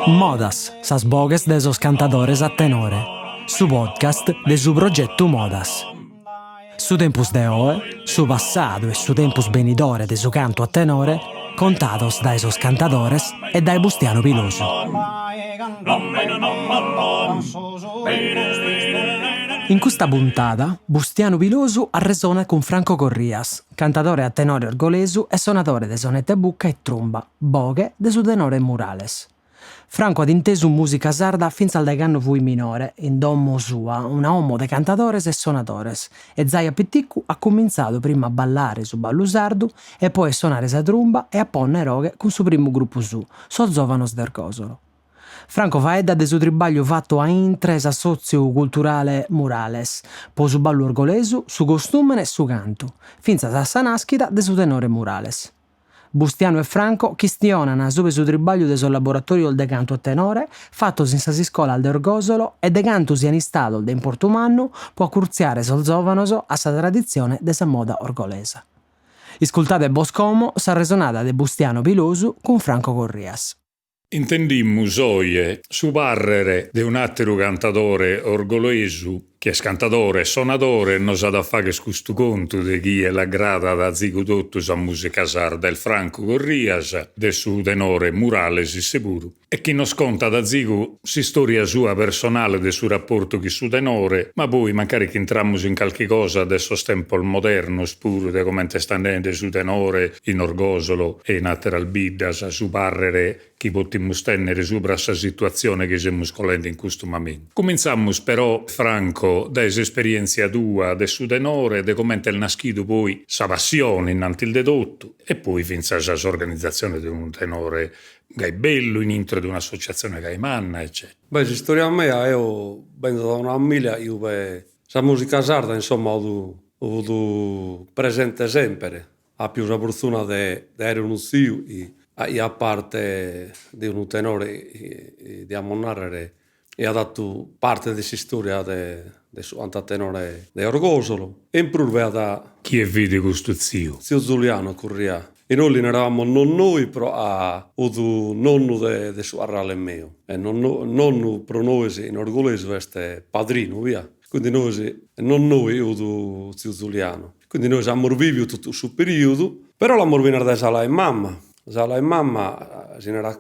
Modas, sas boghes de sos cantadores a tenore. Su podcast de su progetu Modas. Su tempus de oe, su passadu e su tempus benidore de su cantu a tenore contados dae sos cantadores e dae Bustianu Pilosu. In custa puntada, Bustianu Pilosu arresonat cun Franco Corrias, cantadore a tenore orgolesu e sonadore de sonete a bucca e trumba, boghe de su tenore Murales. Franco at intesu mùsica sarda fintzas dae cando fuit minore, in domo sua, una 'omo de cantadores e sonadores, e zai a piticu at cumintzadu prima a ballare su ballu sardu e poi a sonare sa trumba e a ponnere 'oghe cun su primu grupu suo, sos Zòvanos de Orgòsolo. Franco faeddat de su tribagliu fatu a intre s'assòtziu culturale Murales, po su ballu orgolesu, su costùmene e su cantu, fintzas a sa nàschida de su tenore Murales. Bustianu e Franco chistionan subra su tribagliu de sos laboratorios de cantu a tenore fatos in sas iscolas de Orgòsolo e de cantu sian istados de importu mannu po acurtziare sos zòvanos a sa traditzione de sa moda orgolesa. Iscultade bos como s'arresonada de Bustianu Pilosu cun Franco Corrias. Intendimus oje su pàrrere de un'àteru cantadore orgolesu, chi est cantadore e sonadore, nos at a fagher custu contu de chie l'agradat azigu totu sa mùsica sarda, est Francu Corrias, de su tenore Murales isse puru, e chi nos contat azigu s'istòria sua personale de su raportu chin su tenore, ma poi mancari chi intramus in calchi cosa de sos tempos modernos puru, de comente est andende su tenore in Orgòsolo e in àteras biddas, su pàrrere chi potimus tènnere subra sa situatzione chi semus colende in custu mamentu. Cumintzamus però, Franco, dae s'esperièntzia tua de su tenore, de comente est naschidu poi sa passione innantis de totu e poi fintzas s'organizatzione de unu tenore gai bellu in intro de un'associatzione gai manna eccètera. Beh, s'istoria mea, eo benzo da una familia ube sa musica sarda insomma 'ut 'ut presente sempre, Apo sa fortuna de de aere unu tziu chi faghiat parte de unu tenore chi diamus narrere chi at atu parte de s'istoria de de su cantu a tenore de Orgosolo e in prus b'aiat Chie fit custu tziu? Tziu Zuliano Corria, chi nois li naravamus nonnoi pro ca 'ut nonnu de de su carrale meu e nonnu nonnu pro nois in orgolesu est padrinu via, quindi nois nonnoi 'ut tziu Zuliano Quindi nois amus viviu totu cussu periodu, però l'amus finas dae s'ala 'e mama, s'ala 'e mama si narat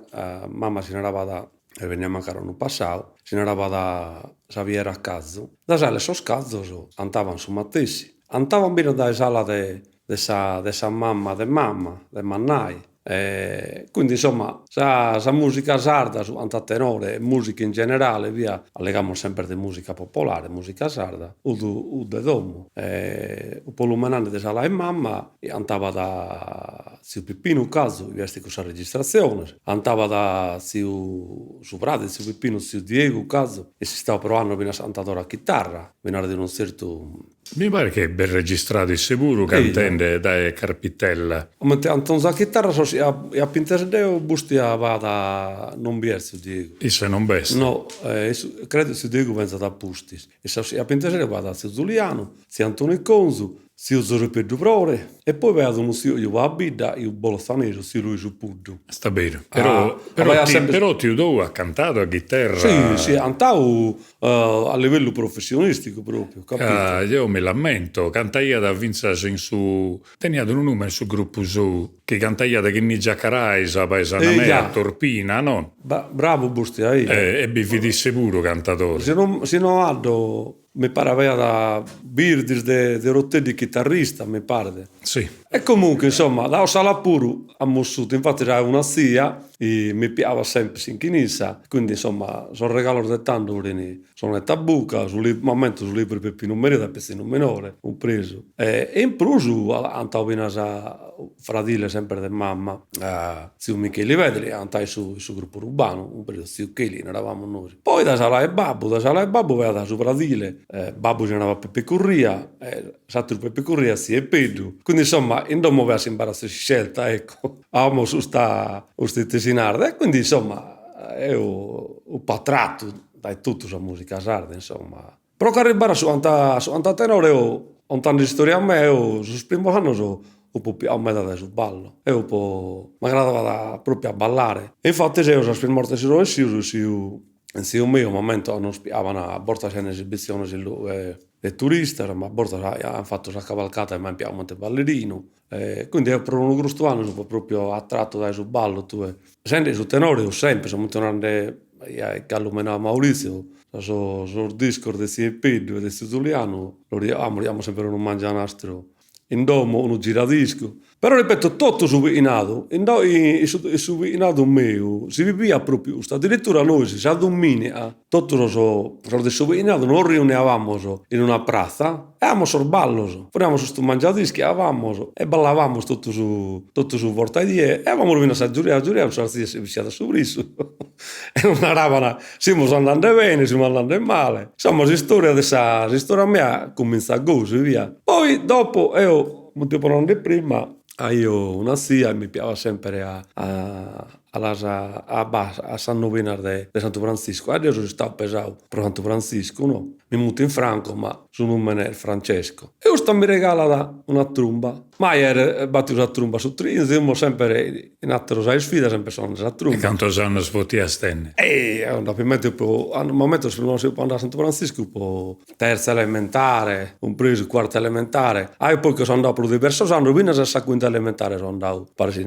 mama si narabat, est benniu a mancare annu passau, si narabat Saviera Cazu, dae s'ala 'e sos Cazos antaban su matessi, antaban finas dae s'ala de de sa de sa mama de mama, de mannai E quindi insomma sa sa musica sarda, su cantu a tenore e musica in generale via, allegamus sempre de musica popolare, musica sarda, 'ut 'ut de domo. E apo lumenande de s'ala 'e mamma antabat tziu Pippinu Cazu, chi est cun sas registratziones, antabat tziu su frade de tziu Pippinu, tziu Diegu Cazu, est istadu pro annos finas cantadore a chitarra, finas de unu tzertu Mi paret chi b'est registradu isse puru cantende dae Carpitella. Comente anton sa chitarra sos chi apo intesu deo Bustia b'at non bi est tziu Diegu. Isse non b'est? No, issu credo tziu Diegu benzat a pustis. E sos chi apo intesu deo b'at tziu Zulianu, tziu Antoni Conzu, tziu Zoseppeddu Prore e poi b'aiat unu tziu chi 'ut a bidda, 'ut bolotzanesu, tziu Luisu Puddu. Est beru. Però però però tiu tou at cantadu a chiterra. Si, si, antau a livellu professionisticu propriu, capito? Ca jeo mi l'ammento, cantaiat fintzas in su, teniat unu numene su gruppu sou, chi cantaiat chin Nigia Carai, sa paesana mea, Torpina, no? Bravu Bustia, eja. E bi fit isse puru cantadore. Si no si no 'addo mi paret b'aiat Birdis de de Oroteddi chitarrista, mi paret. Si. E comunque insomma da cuss'ala puru amus sutu, infattis aio una tzia chi mi piabat sempre chin issa, quindi insomma sos regalos de tando furin sonete a buca, su libru, m'ammento su libru 'e Peppinu Mereu dae pitzinnu minore, cumpresu, e in prus antau finas fradile sempre de mamma, tziu Micheli Pedri, antau in su gruppu urbanu, cumpresu, tziu Cheli naravamus nois. Poi dae s'ala 'e babbu, dae s'ala 'e babbu b'aiat su fradile, babbu si narabat Peppe Curria e s'atteru Peppe Curria tziu Eppeddu, quindi insomma in domo b'aiat s'imbarazzu 'e s'iscelta ecco, amus custa custa ite si narat e quindi insomma eo apo attrattu dae totu sa musica sarda insomma. Pro ch'arribare a su cantu a su cantu a tenore eo, contende s'istoria mea, eo sos primos annos. Apo piau meda dae su ballu, eo po m'agradavat propriu a ballare e infattis eo sas primas bortas chi so essiu so essiu in tziu meu, m'ammento nos piavan a bortas in esibitziones in logu de turistas, ma a bortas an fatu sa cavalcata e m'an piau comente ballerinu e quindi eo pro unu grustu annu so propriu attrattu dae su ballu tue, sende su tenore sempre, so narende galu menau Maurizio sos sos discos de tziu Epeddu e de tziu Zulianu los sempre unu mangianastru in domo unu giradiscu, però ripeto totu su bighinadu, in in su in su bighinadu meu si biviat propriu custu, addirittura nois sa dominica totu sos sos de su bighinadu nos riuniavamos in una pratza e aiamus sos ballos, poniamus custu mangiadischi aiavamus e ballavamus totu su totu su bortaedie e aiavamus finas sa giuria, sa giuria cun sas tzias si bissiat a su prissu e nos naraban Semus andende bene, semus andende male. Insomma s'istoria de sa s'istoria mea cuminzat gosi, via. Poi dopo eo, comente apo naradu prima, aio una tzia e mi piaghiat sempre a a las a a sas novenas de de Santu Franziscu, e deo so istadu pesadu pro Santu Franziscu no, mi mutin Franco ma su numene est Francesco, e custa mi regalat una trumba, mai aer battidu sa trumba su trinzu, semus sempre In àteros a isfida sempre sonende sa trumba. E cantos annos potias tenni? E ando apo in mente po, m'ammento su primu annu andai a Santu Franciscu po terza elementare, cumpresu, cuarta elementare, ah e poi che so andau pro diversos annos, finas a sa cuinta elementare so andau paris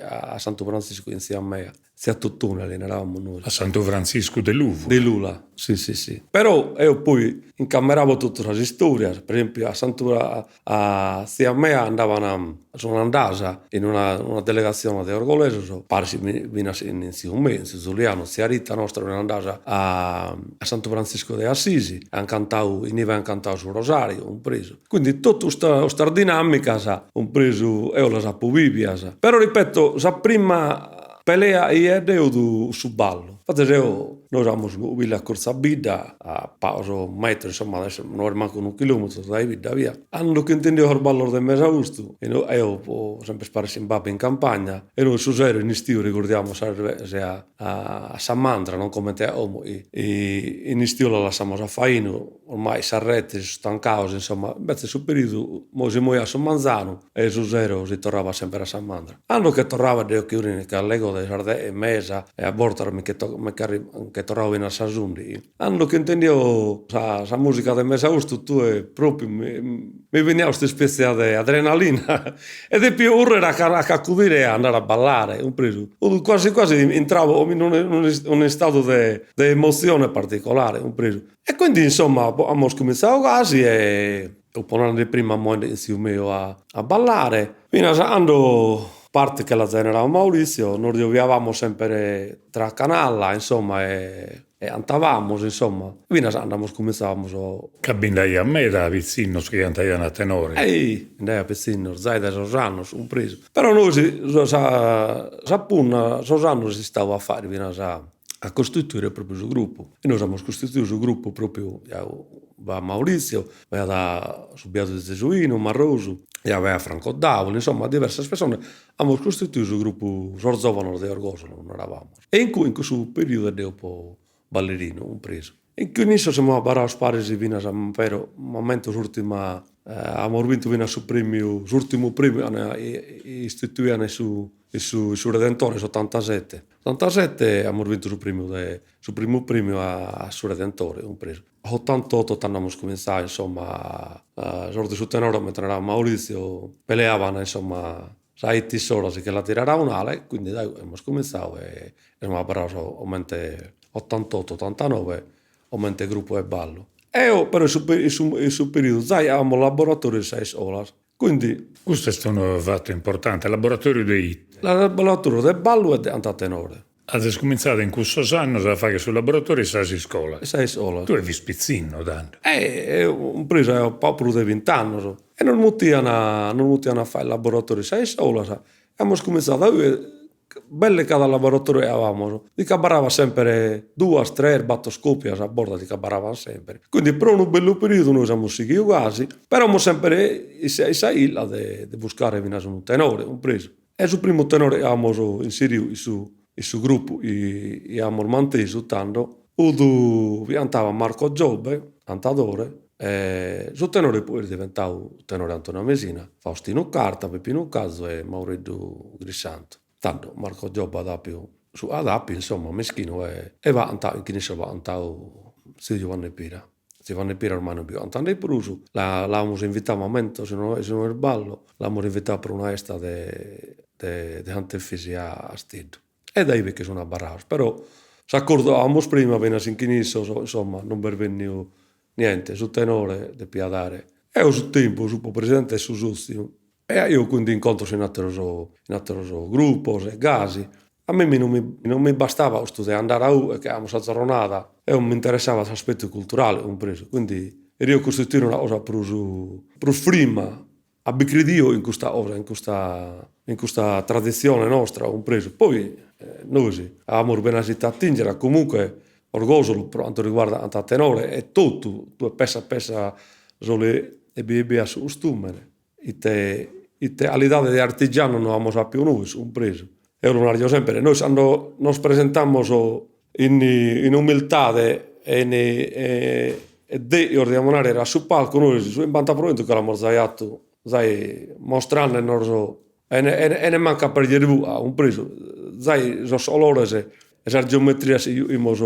a Santu Franciscu cun tzia mea, tzia Totuna li naravamus nois. A Santu Franciscu de Luvula. De Lula, si si si. Però eo poi incameravo totu sas istorias, per esempiu a Santu A tzia mea andaban, sun andadas in una una delegatzione de orgolesos, paris finas chin tziu meu, tziu Zulianu, tzia Rita nostra fin andadas a a Santu Frantziscu de Assisi, an cantadu, inive an cantadu su rosariu, cumpresu. Quindi totu custa custas dinamicas, cumpresu, eo las apo bivias. Però ripeto, sa prima pelea chi deo fut su ballu. Infatis eo, nois amus unu cuile acurzu a bidda, a pagos metros, insomma, adesso no est mancu unu chilometru dae bidda, via. Cando chi intendio sos ballos de Mesaustu, eo sempre paris chin babbu in campagna, e nois su sero in istiu regordiamus sas erveghes a a sa mandra, non comente a como chi in istiu la lassamus a fainu, ormai sas retes sun tancados, insomma, invece in su periodu si moiat su manzanu e su sero si torrabat sempre a sa mandra. Cando che torrava deo chi che allego de sas deghe e mesa e a bortas mi che nche torravo fin'a sas undighi, cando chi intendio sa sa musica de Mesaustu tue propriu mi mi beniat custa ispetzia de adrenalina e depio currere a ch'acudire e andare a ballare, cumpresu, quasi quasi intravo in unu istadu de de emotzione particolare, cumpresu, e quindi insomma amus cuminzadu gasi e apo naradu prima moende chin tziu meu a a ballare Finas a cando, parte che l'at naradu Maurizio, nos giobiavamus sempre tra canalla, insomma, e e cantavamus, insomma, finas a cando amus cumintzadu Ca bi nd'aiat meda pitzinnos chi cantaian a tenore. Ei, bi nd'aiat pitzinnos, zai dae sos annos, cumpresu. Però nois sa sa punna sos annos est istadu a fagher finas a costituire propriu su gruppu. E nois amus costituidu su gruppu propriu, ja b'at Maurizio, b'aiat su biadu de Gesuinu, Marrosu, ja b'aiat Franco Davoli, insomma diversas pessones, amus costituidu su gruppu Sos Zovanos de Orgosolo, naravamus. E in cui in cussu periodu deo fipo ballerinu, cumpresu. E cun issos semus abarrados paris finas a, però m'ammento s'urtima, amus bintu finas su premiu, s'urtimu premiu istituian in su in su in su Redentore s'otantasette, otantasette amus bintu su premiu de su primu premiu a su Redentore, cumpresu. A otantotto tando amus cuminzadu insomma sos de su tenore comente naraiat Maurizio peleaban insomma sa 'ita issoro si che la tirare a un'ala e quindi dai amus cuminzadu e semus abarrados comente otantotto otantanoe comente gruppu 'e ballu. Eo però in su in su in su periodu zai amus laboratoriu in sas iscolas, quindi. Custu est unu fatu importante, laboratoriu de ite? Laboratoriu de ballu e de cantu a tenore. Azis cumintzadu in cussos annos a fagher su laboratoriu in sas iscolas. In sas iscolas. Tue fis pitzinnu tando. Eh, cumpresu aio pagu prus de vint'annos e nos mutian nos mutian a fagher laboratoriu in sas iscolas e amus cumintzadu a belle cada laboratoriu chi aiavamus bi ch'abarrabat sempre duas tres bator copias a bortas bi ch'abarraban sempre, quindi pro unu bellu periodu nois amus sighidu gasi, però amus sempre in sa 'illa de de buscare finas unu tenore, cumpresu E su primu tenore chi amus inseriu in su in su gruppu chi amus mantesu tando fut chi cantabat Marco Giobbe, cantadore. E su tenore poi est diventau tenore Antonio Mesina, Faustinu Carta, Peppinu Casu e Maureddu Grisantu. Tando Marco Giobba at apiu su at apiu insomma mischinu e e b'at 'antau chin issos b'at 'antau tziu Giuanne Pira. Tziu Giuanne Pira ormai non pius 'antande prus, l'amus invitau m'ammento si no si no isballo, l'amus invitau pro una 'esta de de de Sant'Efisi a Asteddu E dai chi sun abarrados, però s'accordu amus prima finas chin issos, insomma, non b'est benniu niente, su tenore depiat dare. Eo su tempus fupo presidente de su sotziu e aio quindi incontros in atteros in atteros gruppos e gasi, a mimmi non mi non mi bastava custu de andare a ue che amus sa zorronada, eo m'interessava s'aspettu culturale, cumpresu, quindi cherio costituire una cosa prus prus frima A bi credio in custa cosa, in custa in custa traditzione nostra, cumpresu. Poi nois amus bene ite atingere, comunque Orgosolo pro cantu riguardat cantu a tenore e totu, tue pessa pessa solu ebbia ebbia a su costùmene, ite ite calidade de artigianos no amus apiu nois, cumpresu. Eo lu nargio sempre, nois cando nos presentamus in in umiltade e in e deios diamus narrer a su palcu nois su chimbanta pro chentu che l'amus zai 'atu zai mostrandenos e e nemmancu a perder bua, cumpresu, zai sos colores e sas geometrias chi juimus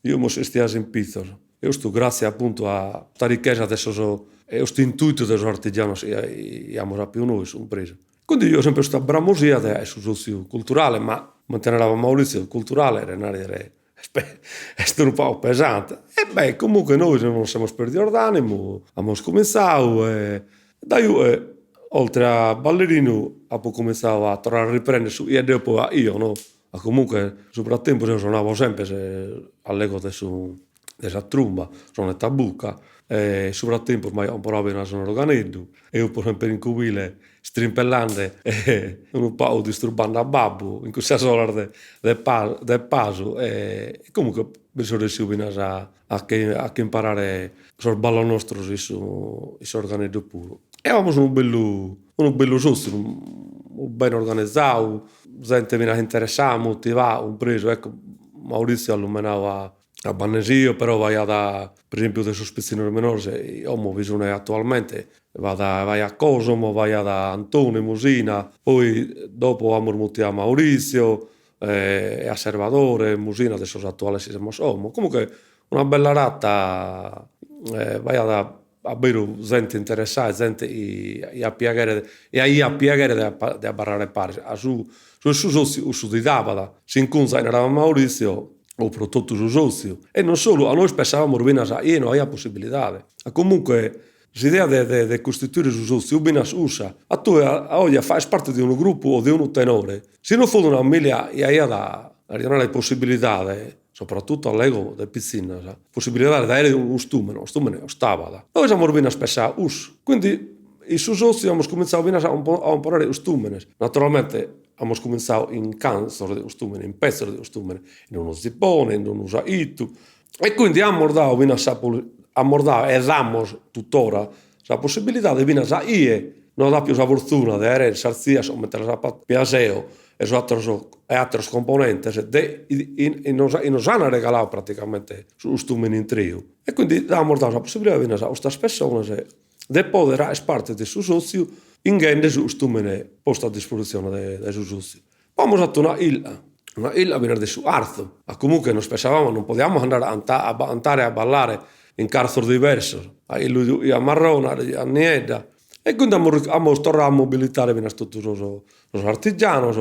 juimus 'estias in pitzos e custu gratzie appuntu a custa richesa de sos e custu intuitu de sos artigianos chi amus apiu nois, cumpresu. Quindi io sempre custa bramosia de su sotziu culturale, ma comente naraiat Maurizio culturale cheret narrer est unu pagu pesante, e beh comunque nois non nos semus perdios d'animu, amus cuminzadu e dai ue oltre a ballerinu apo cuminzadu a torrare a riprender su chi deo poi 'aio no, ma comunque su frattempus eo sonavo sempre allego de su de sa trumba, sonetto a bucca, e su frattempus m'aio comporadu finas un'organeddu e 'upo sempre in cubile strimpellande e unu pagu disturbande a babbu in cussas oras de de de pasu e comunque bi so ressiu finas a a che a che imparare sos ballos nostros in su in s'organeddu puru. E amus unu bellu unu bellu sotziu bene organizadu, zente finas interessada, motivada, cumpresu, ecco Maurizio at lumenadu a a Bannesio, però b'aiat per esempiu de sos pitzinnos minores, como bi sun atualmente, b'at b'aiat Cosomo, b'aiat Antoni Musina, poi dopo amus mutiu a Maurizio e a Servadore Musina de sos atuales chi semus como, comunque una bella rata b'aiat a beru zente interessada e zente chi aiat piaghere e aiat piaghere de de abarrare paris, a su su 'e su sotziu cussu ti dabat s'incunza chi narabat Maurizio o pro totu su sotziu e non solu, a nois pessavamus finas a chie no aiat possibilidade, a comunque s'idea de de de costituire su sotziu finas cussa, a tue a oje a fagher parte de unu gruppu o de unu tenore, si no fut una familia chi aiat narrer possibilidade Soprattutto allego de pitzinnas, possibilidade de aere unu costùmene, costùmene costabat. Nois amus finas pessadu cussu, quindi in su sotziu amus cumintzadu finas a comporare costùmenes, naturalmente amus cumintzadu in cantzos de costùmene, in petzos de costùmene, in unu zipone, in unu saitu, e quindi amus dadu finas sa amus dadu e damus tuttora sa possibilidade finas a chie no at apiu sa fortuna de aere sas tzias comente las apo apias eo e sos ateros e ateros componentes de chi nos chi nos an regaladu praticamente su costumene intreu e quindi amus dadu sa possibilidade finas a custas pessonas de poder aer parte de su sotziu 'inghende su costumene postu a dispositzione de dae su sotziu. Poi amus fatu una 'illa, una 'illa finas de su arzu, ma comunque nos pessavamus non podiamus andare a a cantare e a ballare in carzos diversos, a illu juchiat marrone, a juchiat niedda, e quindi amus amus torradu a mobilitare finas totu sos sos artigianos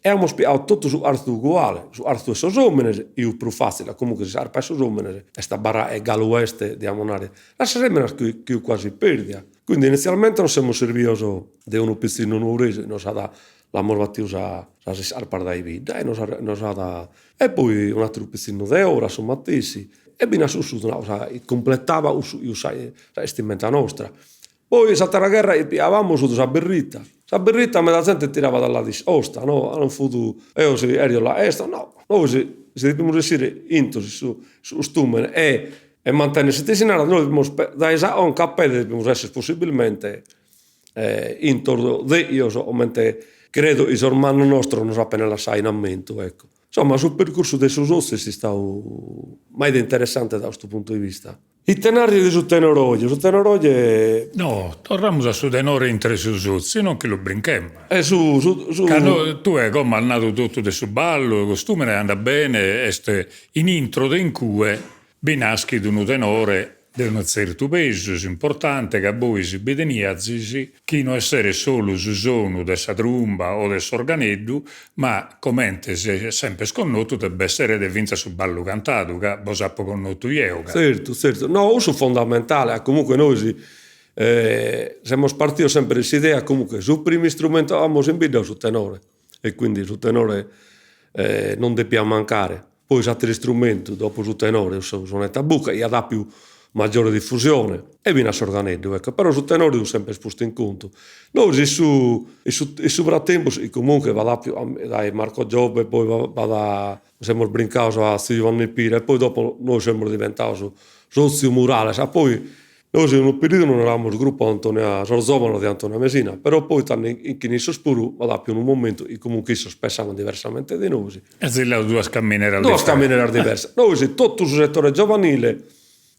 e amus pigadu totu su arzu uguale, su arzu 'e sos omines, 'it prus fatzile, comunque s'arpa 'e sos omines est abarrada e galu est, diamus narrer, sa 'e sas feminas chi 'it quasi perdia, quindi inizialmente nos semus servios de unu pitzinnu nugoresu chi nos at L'amus batiu sa sas iscarpas dae bidda e nos nos at e poi un'ateru pitzinnu de 'ora su matessi e finas cussu fut una cosa chi cumpletabat cussu sa 'estimenta nostra. Poi s'atera gherra chi pigavamus fut sa berrita, sa berrita meda zente tirabat a la discosta no, non fut eo si 'erio la 'esto, no, nois si depimus essire intos in su su costumene e e mantenner ite si narat nois depimus dae sa conca a pede depimus esser possibilmente intos deios comente credo chi sos mannos nostros nos apen lassadu in ammentu, ecco. Insomma su percursu de su sotziu est istau meda interessante da custu puntu de vista. Ite narrer de su tenore oje? Su tenore oje. No, torramus a su tenore intre su sotziu, non chi lu brinchemus. E su su su. Ca no, tue como as nadu totu de su ballu, costumene andat bene, est in intro de in cue bi naschit unu tenore de unu tzertu pesu, s'importante ca bois bi teniazis chi no esseret solu su sonu de sa trumba o de s'organeddu, ma comente s'est semper connotu de b'esseret fintzas su ballu cantadu, ca bos apo connotu jeo ca. Tzertu, tzertu. No, cussu fondamentale, ca comunque nois semus partidos sempre de s'idea comunque su primu istrumentu amus in bidda su tenore e quindi su tenore non depiat mancare Poi s'atteru istrumentu, dopo su tenore, su sonetto a bucca, iat apiu maggiore diffusione, e finas s'organeddu, ecco, però su tenore fut sempre postu in contu. Nois in su in su in su fratempus, comunque b'at apiu dai Marco Giobbe poi b'at semus brincados a tziu Giuanni Pira e poi dopo nois semus diventados Sotziu Murales, a poi Nois in unu periodu nos naramus gruppo Antonia, sos zovanos de Antonia Mesina, però poi tando in chin issos puru b'at apiu unu momentu chi comunque issos pensaban diversamente de nois. Azis leadu duas camineras Duas camineras diversas. Nois totu su settore giovanile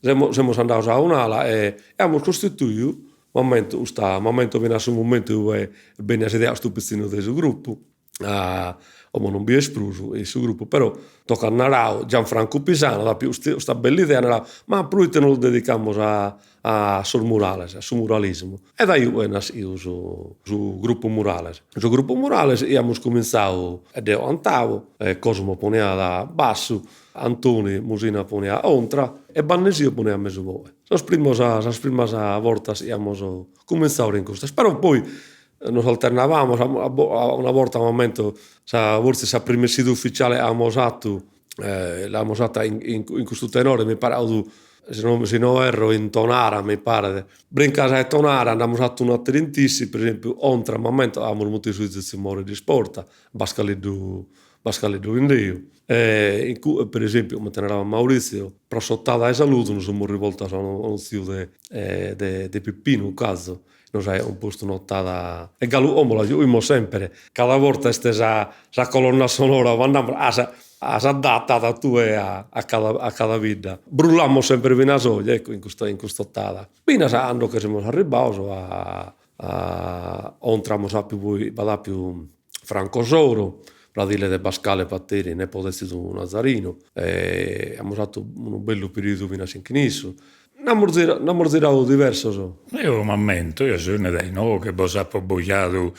semus semus andados a un'ala e amus costituiu, m'ammento custa, m'ammento finas su momentu ue est bennia s'idea a custu pitzinnu de su gruppu Como non bi est prus in su gruppu, però tocat narau, Gianfrancu Pisano at apiu custa bella idea, at narau, ma proite non lu dedicamus a a sos murales, a su muralismu. E dai igue est naschidu su su gruppu murales. Su gruppu murales iamus cuminzau, deo cantavo, Cosimo poniat bassu, Antoni Musina poniat contra e Bannesio poniat mesu boghe. Sos primos sas primas bortas iamus cuminzau in custas, però poi Nos alternavamos, una borta m'ammento sa forsis sa prima essida ufficiale amus 'atu l'amus 'ata in in custu tenore mi paret si no si no erro in Tonara mi paret, brincas a Tonara nd'amus 'atu un'atera in Tissi per esempiu 'ontra m'ammento amus mutiu su Tziu More de Isporta, Bascaliddu Bascaliddu Lindeu e in cue per esempiu comente narabat Maurizio pro s'otada 'e saludu nos semus rivoltos a unu tziu de de Pippinu Cazu Nos aiat cumpostu un'otada e galu como la giughimus sempre, cada borta est sa sa colonna sonora ue andamus a sa a s'adatat tue a a cada a cada bidda. Brullamus sempre finas oe ecco in custa in custa otada. Finas a cando che semus arribbados a a 'ontra amus apiu poi b'at apiu Franco Soru, fradile de Pascale Patteri, nepode 'e tziu Nazarinu, e amus 'atu unu bellu periodu finas chin issu Nd'amus ziradu, nd'amus ziradu diversos. Eo m'ammento, eo so 'ennidu a inoghe, bos apo abbojadu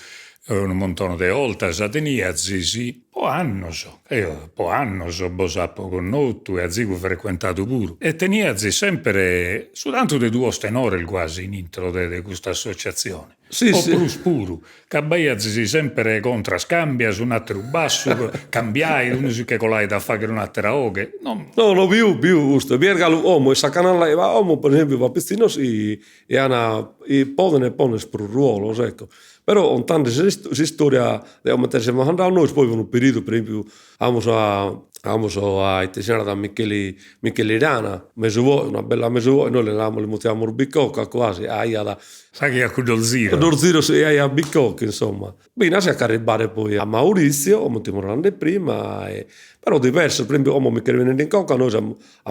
unu muntone de 'oltas, teniazis po annos, eo po annos bos apo connotu e azigu frecuentadu puru, e teniazis sempre su tantu de duos tenores guasi in intro de custa associatzione. Sì, o sì. prus puru, ca b'aiazis sempre contras cambias, un'ateru bassu, cambiait, unu si che colait a fagher un'atera 'oghe, no. No, no, biu, biu custu, bi est galu como in sa canale, ma como per esempiu b'at pitzinnos chi chi an, chi poden ponner prus ruolos, ecco, però contende s'istoria de comente semus andados nois, poi unu periodu per esempiu amus a amus a ite si narat a Micheli Micheli Rana, mesu 'oghe, una bella mesu 'oghe, nois li naramus li mutiamus Bicocca quasi, aiat Faghiat cuddos ziros. Cuddos ziros chi aiat Bicocca, insomma. Finas a ch'arribare poi a Maurizio, comente fimus narende prima, e però diversos, per esempiu como mi ch'est benende in conca, nois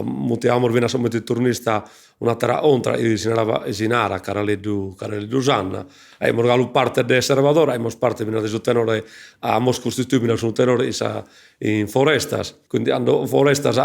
mutiamus finas comente turnista un'atera 'ontra chi si narava si narat Caraleddu Caraleddu Sanna, aimus galu parte de Sarvadore, aimus parte finas de su tenore, amus costituidu finas unu tenore in sa in Forestas, quindi cando Forestas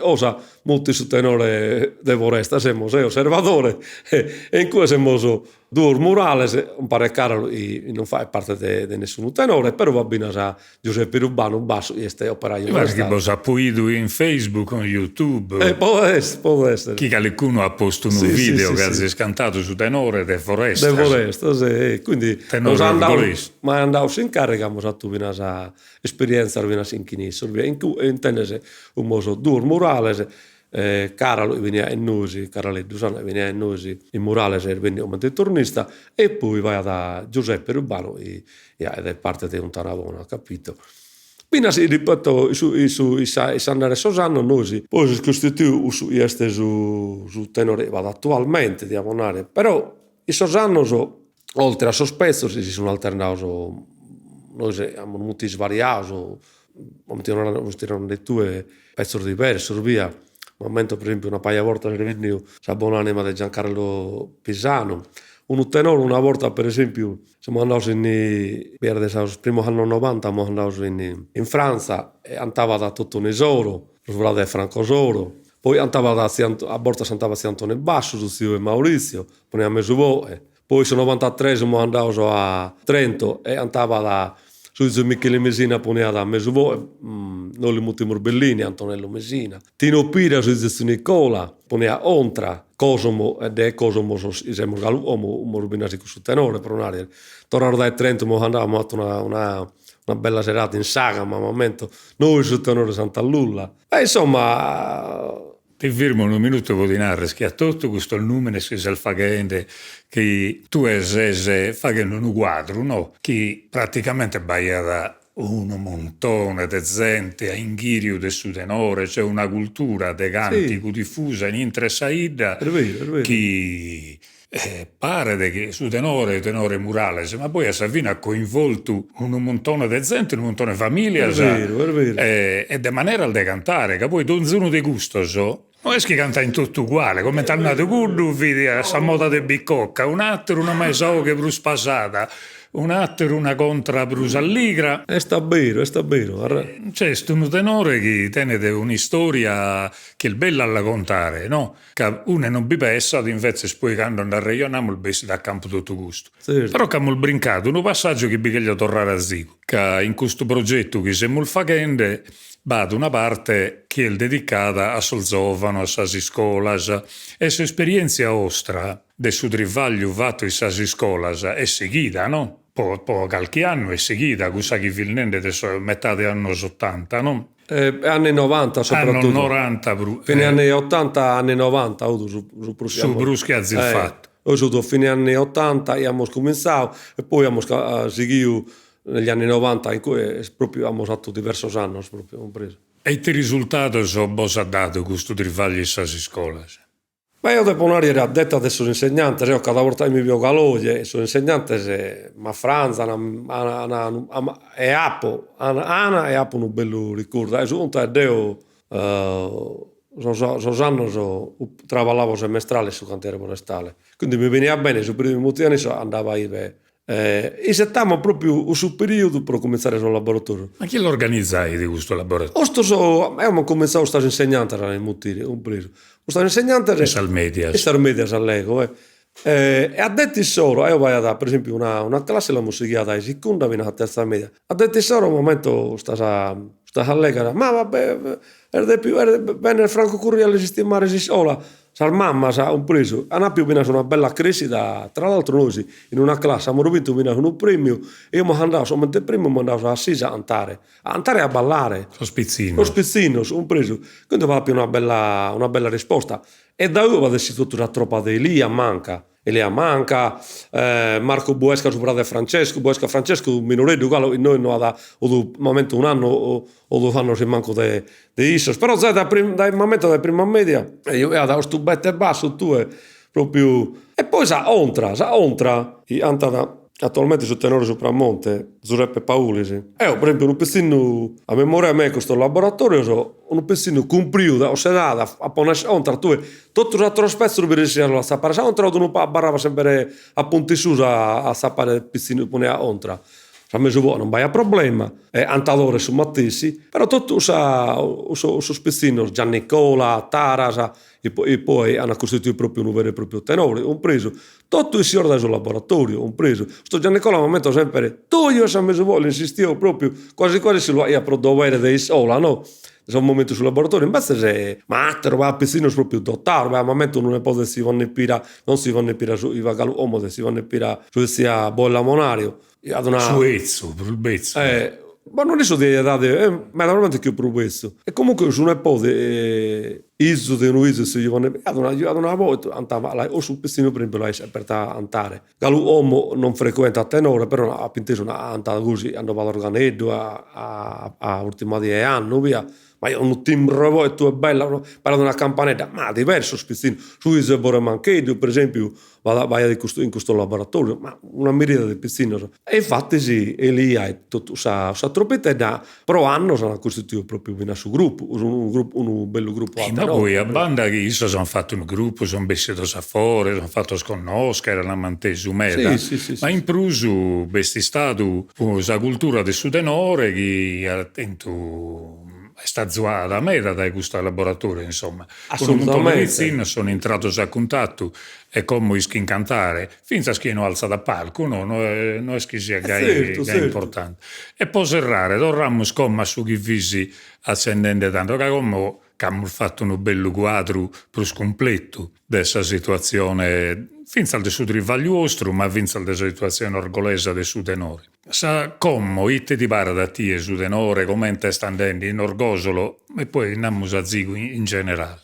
osa mutit su tenore de Forestas, semus eo Sarvadore e in cue semus duos murales, umpare Caralu chi non faghet parte de de nessunu tenore, però b'at finas Giuseppe Rubanu bassu chi est operaju Mi paret chi bos apo 'idu in Facebook o in YouTube. E podet esser, podet esser. Chi calicunu at postu unu video chi azis cantadu su tenore de Forestas. De Forestas, e quindi nos an dadu, m'an dadu s'incàrriga, amus atu finas esperièntzias finas chin issos, in cue intendes 'umus duos murales Caralu chi beniat chin nois, Caraleddu Sanna chi beniat chin nois in murales est bennidu comente turnista e poi b'aiat Giuseppe Rubanu chi est parte de 'Untanabona, capito. Finas si ripeto in su in su in s'andare 'e sos annos nois poi s'est costituidu cussu chi est su su tenore chi b'at attualmente, diamus narrer, però in sos annos oltre a sos pezzos si sun alternados, nois amus mutiu isvariados. Amus tirau tue petzos diversos via, m'ammento per esempiu una paja 'e bortas est benniu sa bon'anima de Giancarlo Pisanu, unu tenore una borta per esempiu semus andaos in bias de sos primos annos novanta semus andaos in in Frantza e antabat Totoni Soro, su frade 'e Franco Soro, poi antabat tziu a bortas antabat tziu Antoni Bassu, su tziu 'e Maurizio, poniat mesu boe Poi in su novantatres semus andaos a Trento e antabat su fizu 'e Micheli Mesina poniat mesu boe, nois li mutimus Bellini, Antonello Mesina. Tino Pira su fizu 'e tziu Nicola poniat ontra, Cosomo e de Cosomo sos chi semus galu como amus finas in cussu tenore pro narrer. Torrados dae Trento semus andados amus fatu una una una bella serada in Sagama, m'ammento, nois su tenore Santa Lulla. E insomma Ti firmo unu minutu pro ti narrer chi a totu custos numenes chi ses faghende, chi tue ses faghende unu cuadru, no, chi praticamente b'aiat unu muntone de zente a inghiriu de su tenore, cioè una cultura de cantigu difusa in intre sa 'idda chi Paret chi su tenore, tenore Murales, ma poi a sa fine at coinvoltu unu muntone de zente, unu muntone 'e familias e de maneras de cantare, ca poi donzunu de custos no est chi cantain totu uguale, comente at nadu cuddu fit a sa moda de Bicocca, un'atteru una mesa 'oghe prus pasada Un'àteru una contra prus alligra. Est a beru, est a beru. Nc'est unu tenore chi tenet un'istòria chi est bella a la contare, no? Ca une non bi pessat, invetzes poi cando nd'arrejonamus bessit a campu totu custu. Però ch'amus brincadu unu passàgiu chi bi cherjo torrare azigu, ca in custu progetu chi semus faghende b'at una parte chi est dedicada a sos zòvanos, a sas iscolas, e s'esperièntzia 'ostra de su trivagliu fatu in sas iscolas est sighida, no? Po po calchi annu est sighida, cussa chi fis nende de sa metade annos otanta, no? Anni novanta soprattutto. Annos noranta prus. Fine anni otanta, anni novanta 'ut su su prus chi Su prus chi azis fatu. Nois 'ut fine anni otanta iamus cuminzau e poi amus sighiu negli anni novanta in cui est propriu amus fatu diversos annos propriu cumpresu. E ite risultados bos at dadu custu trivagliu in sas iscolas? Ma eo depo narrer a detta de sos insegnantes, eo cada borta chi mi bio galu oje, sos insegnantes m'affranzan, an e apo, an e apo unu bellu ricordu, e su contu est deo sos sos annos traballavo semestrale in su cantiere forestale, quindi mi beniat bene su periodu chi mi mutian issos andavo ibe Isettamus propriu cussu periodu pro cumintzare sos laboratorios. Ma chie l'organizait custu laboratoriu? Custos, amus cumintzadu custas insegnantes a mutire, cumpresu. Custas insegnantes. In sas medias. In sas medias allego, eh. E a detta issoro, eo b'aiat per esempiu una una classe l'amus sighia dae sicunda finas a terza media, a detta issoro m'ammento custas custas allegas, ma va bè est depiu benner Franco Corria a li sistemare s'iscola Sas mammas, cumpresu, an apiu finas una bella crèschida, tra l'altro nois in una classe amus bintu finas unu prèmiu e amus andadu, comente prèmiu amus andadu a Assisi a cantare, a cantare e a ballare. Sos pitzinnos. Sos pitzinnos, cumpresu. Quindi b'at apiu una bella una bella risposta e dae ue b'at essidu totu sa tropa de Elia Manca Elia Manca, Marco Buesca su frade 'e Francesco, Buesca Francesco minoreddu galu innoi no at 'udu m'ammento un'annu o duos annos in mancu de de issos, però zai dae dae m'ammento dae prima media at custu bette bassu tue propriu e poi sa 'ontra, sa 'ontra chi 'antat Attualmente su tenore Supramonte, Zuseppe Paulis. Eo, per esempiu, unu pitzinnu, a memoria mea in custos laboratorios, unu pitzinnu cumpriu dae cuss'edade a ponner contra, tue totu sos ateros petzos bi ressias a los atzapare, sa contra 'ut unu pagu abarrabat sempre a puntu in susu a atzapare pitzinnu chi poniat contra. Sa mesu 'oghe non b'aiat problema, e 'antadores su matessi, però totu sa sos pitzinnos, Giannicola, Taras, e poi an costituidu propriu unu veru e propriu tenore, cumpresu, totu essios dae su laboratoriu, cumpresu. Custu Giannicola m'ammento sempre, tuju 'e sa mesu 'oghe, l'insistio propriu, quasi quasi si lu 'aiat pro dovere de iscola, no, sos momentos su laboratoriu, imbetzes, ma atteros b'at pitzinnos propriu dotados, beh m'ammento unu nepode de Zivanne Pira, non Zivanne Pira su chi b'at galu como de Zivanne Pira su 'e tzia Boella Monario, At una. Su 'etzu, prus betzu. Ma non issu de edade, meda probabilmente chi prus betzu. E comunque su nepode. Izu de unu izu de tziu Juvanne at una at una boghe antabat o su pitzinnu per esempiu l'aiat semper antare. Galu como non frecuentat tenore però apo intesu antat gosi cando b'at organeddu a a urtima die 'e annu via Ma unu timbru 'e boghe tue bella, paret una campanedda, ma diversos pitzinnos, su izu 'e Bore Mancheddu per esempiu b'aiat in custu in custos laboratorios, ma una miriada de pitzinnos. E infatis Elia e totu sa sa tropitedda pro annos an costituidu propriu finas su gruppu, unu gruppu unu bellu gruppu a tenore. Ma poi a banda chi issos an fatu unu gruppu, sun bessidos a fora, sun fatos connoschere, an mantesu meda, ma in prus b'est istadu sa cultura de su tenore chi at tentu est azuada meda dae custu laboratoriu, insomma. Unu muntone de pitzinnos sun intrados a cuntatu e como ischin cantare, fintzas chie no altzat a palcu, no no est chi siat gai gai importante. E po serrare torramus como a su chi fis accennende tando, ca como ch'amus fatu unu bellu cuadru prus cumpletu de sa situatzione fintzas de su trivagliu 'ostru, ma fintzas de sa situatzione orgolesa de su tenore. Sa como ite ti paret a tie su tenore, comente est andende in Orgosolo e poi namus azigu in generale?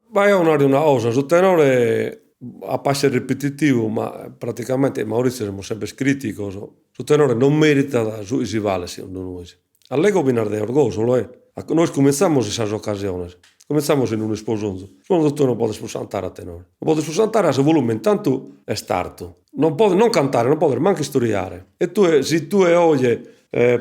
Beh eo naro una cosa, su tenore apo a esser ripetitivu ma praticamente Maurizio semus sempre criticos, su tenore non meritat su chi si balet segundu nois. Allego finas de Orgosolo eh, nois cumintzamus in sas ocasiones, cumintzamus in unu isposonzu, isposonzu tue non podes prus cantare a tenore, non podes prus cantare ca su volume intantu est artu, non podes non cantare, non podes mancu istoriare e tue si tue oje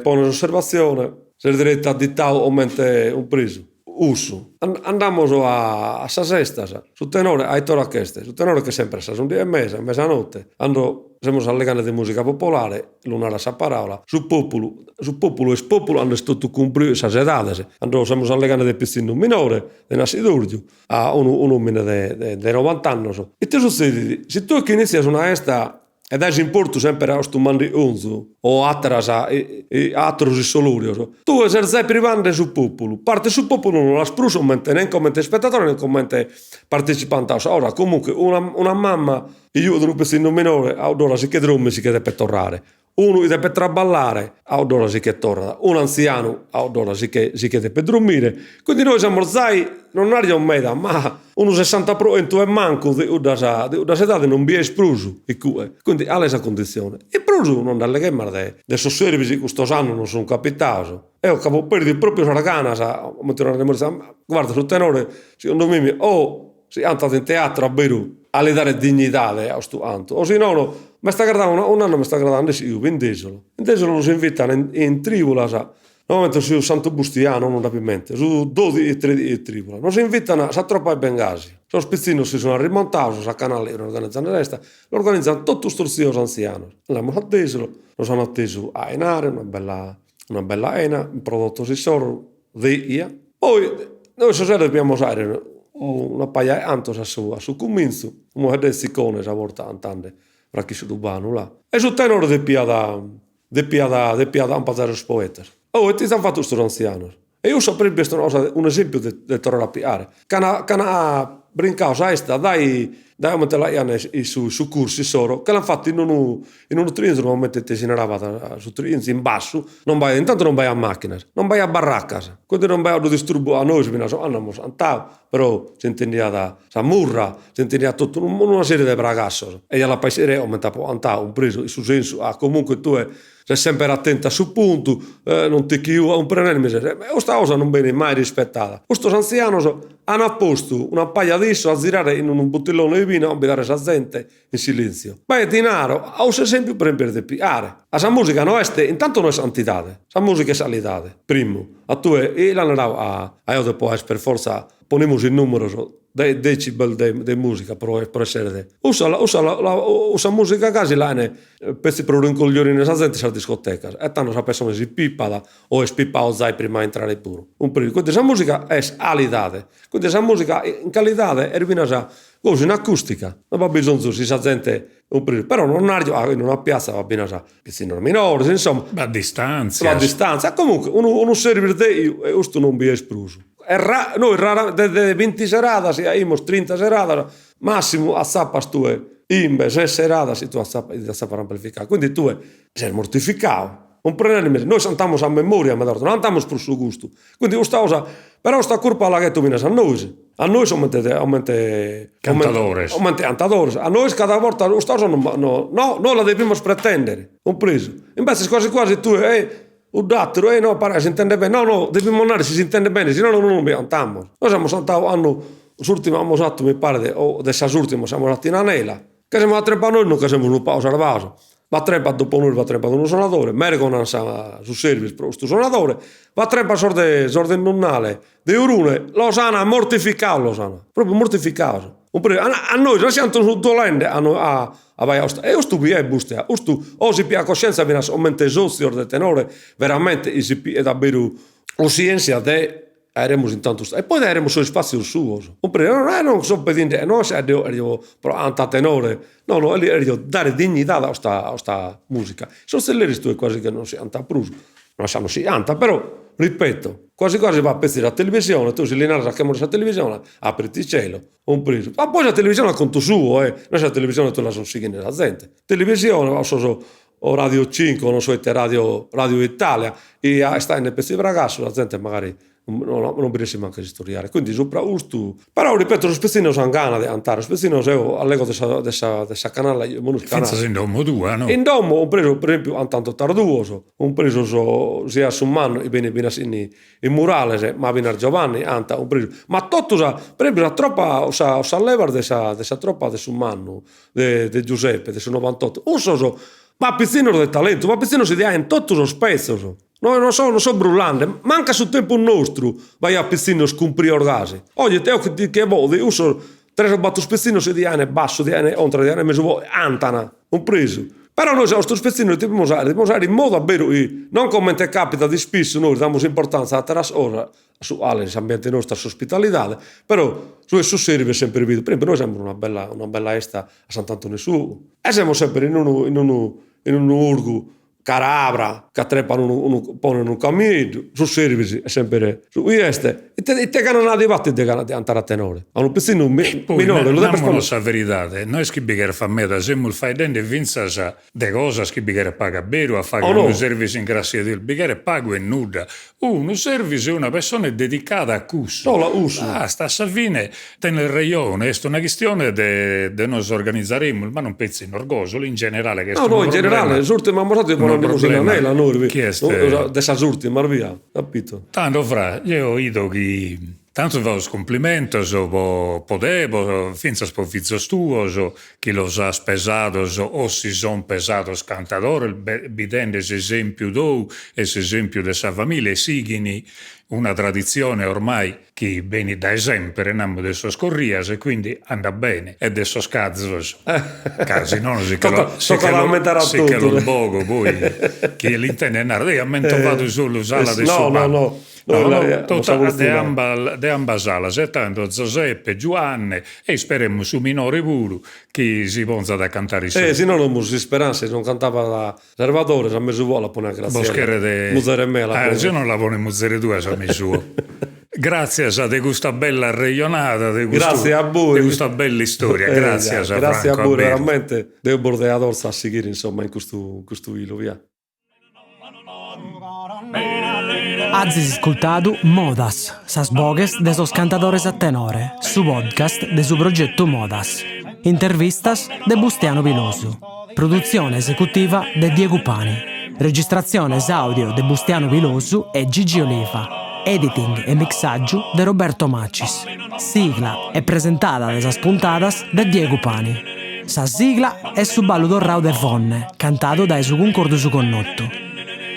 pones osservatzione ses deretu additadu comente cumpresu Ussu. Andamus a sas 'estas, su tenore a it'ora ch'est, su tenore ch'est sempre a sas undighi e mesa, mesanotte, cando semus allegande de musica popolare, lu narat sa paraula, su populu, su populu est populu cando est totu cumpriu in sas edades, cando semus allegande de pitzinnu minore, de nassidorgiu, a unu un'omine de de novant'annos. Ite sutzedit? Si tue chi initzias una 'esta E dais importu semper a custu mandigonzu o àteras àteros issolòrios. Tue ses zai privande su pòpulu, parte 'e su pòpulu non l'as prus comente nen comente ispetadore nen comente partecipante a sa cosa. Comunque una una mama chi giughet unu pitzinnu minore a cudd'ora si che drommit si che depet torrare, unu chi depet traballare a cudd'ora si che torrat, un'antzianu a cudd'ora si che si che depet drommire. Quindi nois semus zai, non narjo meda, ma Unu sessanta pro chentu e mancu de cuddas de cuddas edades non bi est prus icue, quindi cale est sa cunditzione? In prus non nd'alleghemus de de sos service chi custos annos nos sun capitados, eo c'apo perdidu propriu sas ganas, comente narat Maurizio, guarda su tenore segundu mimi o si cantat in teatru a beru a li dare dignidade a custu cantu, o si nono m'est agradadu un'annu m'est agradadu nessi in Desulu, in Desulu nos invitan in in tribulas Normalmente su Santu Bustianu, non nd'apo in mente, su dodighi e tredighi 'e tribula, nos invitan sa tropa 'e Bengasi. Sos pitzinnos si sun arrimontados, sa canale chi organizan sa festa, l'organizan totu custos tzios antzianos. Andamus a Desulu, nos an atesu a 'enare, una bella una bella 'ena, prodottos issoro, de 'ia. Poi nois su sero depiamus aere una paja 'e cantos a su a su cumintzu, unu 'e Ziccone sa borta cantende Franchiscu Tubanu là, e su tenore depiat Depiat depiat acumpanzare sos poetas. Oh ite ant fatu custos antzianos? E cussa per esempiu est una cosa unu esempiu de de torrare a piare. C'an c'an brincadu sa 'esta dai dai comente l'aian in su su cursu issoro, che l'an fatu in unu in unu trinzu comente ite si narabat su trinzu in bassu, non b'aiat intantu non b'aiat macchinas, non b'aiat barraccas, quindi non b'aiat unu disturbu a nois finas cando amus cantadu Però s'intendiat sa murra, s'intendiat totu una serie de fragassos e ja l'apo a essere eo comente apo cantadu, cumpresu, in su sensu ca comunque tue ses semper atentu a su puntu, non ti chiu cumprendende mi ses, e custa cosa non benit mai rispettada. Custos antzianos an postu una paja de issos a zirare in unu buttillone 'e binu a cumbidare sa zente in silenzio. Beh, ti naro, a cussu esempiu per esempiu est de piare. A sa musica no est, intantu no est santidade, sa musica est salidade, primu. A tue, ite l'at naradu a a eo depo aer per fortza, ponimus in numeros de decibel de de musica pro pro essere de. Cussa cussa cussa musica gasi l'an petzi pro rincoglionire sa zente in sas discotecas e tando sa pessone si pipat o est pipadu zai prima 'e intrare puru, cumprendi? Quindi sa musica est alidade, quindi sa musica in calidade est finas Gosi in acustica, no b'at bisonzu si sa zente cumprendi, però non nargio ca in una piazza b'at finas pitzinnos minores, insomma. B'at distantzias. B'at distantzias, comunque unu unu service de e custu non bi est prus. E ra nois rara de de binti seradas si aimus trinta seradas, massimu atzapas tue chimbe ses seradas si tue atzapas ti atzapas amplificadu, quindi tue ses mortificadu, cumprendende mi, nois cantamus a memoria meda 'ortas, no cantamus pro su gustu, quindi custa cosa. Però custa curpa la ghetto finas a nois, a nois comente comente Cantadores. Comente cantadores, a nois cada borta custa cosa no no no no la devimus pretendere, cumpresu? Imbetzes quasi quasi tue eh cudd'atteru eh no paret s'intendet bene, no no devimus narrer si s'intendet bene, si nono non bi cantamus. Nois amus cantadu annu s'urtimu amus 'attu mi paret o de sas urtimas amus 'attu in Anela, Che semus atrempados nois non che semus unu pagu sarvados, b'atrempat dopo nois b'atrempat unu sonadore, mergonan sa su service pro custu sonadore, b'atrempan sos de sos de Nonnale de Orune, los an mortificados los an, propriu mortificados, cumprendi, a nois nos siant dolende a a a e custu bi est Bustia, custu o si piat coscienza finas comente sotzios de tenore veramente si piet aberu cussienzia de Aeremus intantu e poi daeremus sos ispatzios suos, cumprendi, no no non so pedinde, no est deo cherjo pro anta tenore, no no cherjo dare dignidade a custa a custa musica, sos tzilleris tue quasi che non si 'antant prus, no est ca non si 'antant, però ripeto, quasi quasi b'at petzi sa televisione, tue si li naras achemos sa televisione, apriti cielo, cumpresu, ma poi sa televisione a contu suo eh, no est sa televisione tue la so sighende sa zente, televisione o sos o Radio Cinco o non so ite Radio Radio Italia, est aende petzi fragassu, sa zente magari non bi ressit mancu a s'istorriare, quindi supra custu, però ripeto sos pitzinnos an gana de cantare, sos pitzinnos eo allego de sa de sa de sa canalla Fintzas in domo tua no? In domo cumpresu per esempiu cantan totas duos, cumpresu sia su mannu chi benit finas in in Murales, ma finas Giovanni ant cumpresu, ma totu sa, per esempiu sa tropa sa sas levas de sa de sa tropa de su mannu de de Giuseppe de su novantotto, cussos b'at pitzinnos de talentu, b'at pitzinnos chi ti 'aen totu sos petzos, no non so non so brullande, mancu a su tempus nostru b'aiat pitzinnos cumprios gasi, oje eo chi chie podet cussos tres o bator pitzinnos chi ti 'aen bassu, ti 'aen contra, ti 'aen mesu 'oghe, 'antan, cumpresu, però nois a custos pitzinnos devimus 'aere, devimus 'aere in modu a beru chi non comente capitat ispissu nois damus importanza a ateras cosas, a su cale in s'ambiente nostru a s'ospitalidade, però su 'e su service est sempre bidu, per esempiu nois amus una bella una bella 'esta a Sant'Antoni 'e su 'ogu e semus sempre in unu in unu in unu 'urgu carabra ca trepan unu unu ponen unu camieddu, su service est sempre su chi est, ite ite gana nd'at fatu de gana de cantare a tenore, a unu pitzinnu minore lu depes ponner. Namus sa veridade, no est chi bi cherfat meda, semus faeddende fintzas de cosas chi bi cheret pagu a beru a fagher unu service in grassia 'e Deus, bi cheret pagu e nudda, unu service e una pessone dedicada a cussu, basta, a sa fine tenes rejone, est una chistione de de nos organizaremus, ma non petzi in Orgosolo, in generale ca est unu problema, no no in generale, s'urtima amus fatu ponendemus in anela nois, chi est de sas urtimas via, capito. Tando Fra, jeo 'ido chi Tantu sos cumplimentos po po te, po fintzas po fizos tuos chi los as pesados o si son pesados cantadores bidende s'esempiu tou e s'esempiu de sa familia e sighin una traditzione ormai chi benit dae sempre, namus de sos Corrias e quindi andat bene e de sos Cazos ca si nono si che lo si che lo si che los bogo poi chie l'intendet narat ei at mentovadu solu s'ala de su babbu No, no, tota de ambas de ambas alas e tando Zoseppe, Giuanne e isperemus su minore puru chi si ponzat a cantare issu. Eh si no amus s'isperanzia si non cantabat Sarvadore sa mesu 'oa la ponet a Graziella. Bos cheret Muzere mea la ponet. Si no la ponet muzere tua sa mesu 'oa. Gratzias de custa bella arrejonada, de custu Gratzie a bois. de custa bella istoria, gratzias Franco, Gratzie a bois veramente, Deus bos diat fortza a sighire insomma in custu custu 'ilu, via. Azis iscultadu Modas, sas boghes de sos cantadores a tenore, su podcast de su progetu Modas. Intervistas de Bustianu Pilosu. Produtzione esecutiva de Diegu Pani. Registratziones àudio de Bustianu Pilosu e Gigi Oliva. Editing e mixàgiu de Roberto Macis. Sigla e presentada de sas puntadas de Diegu Pani. Sa sigla est su ballu torrau de Fonne, cantadu dae su Cuncordu Su Connotu.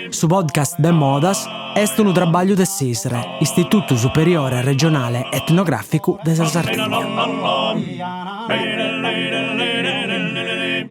Su podcast de Modas est unu trabagliu de s'ISRE, Istitutu Superiore Regionale Etnogràficu de sa Sardigna.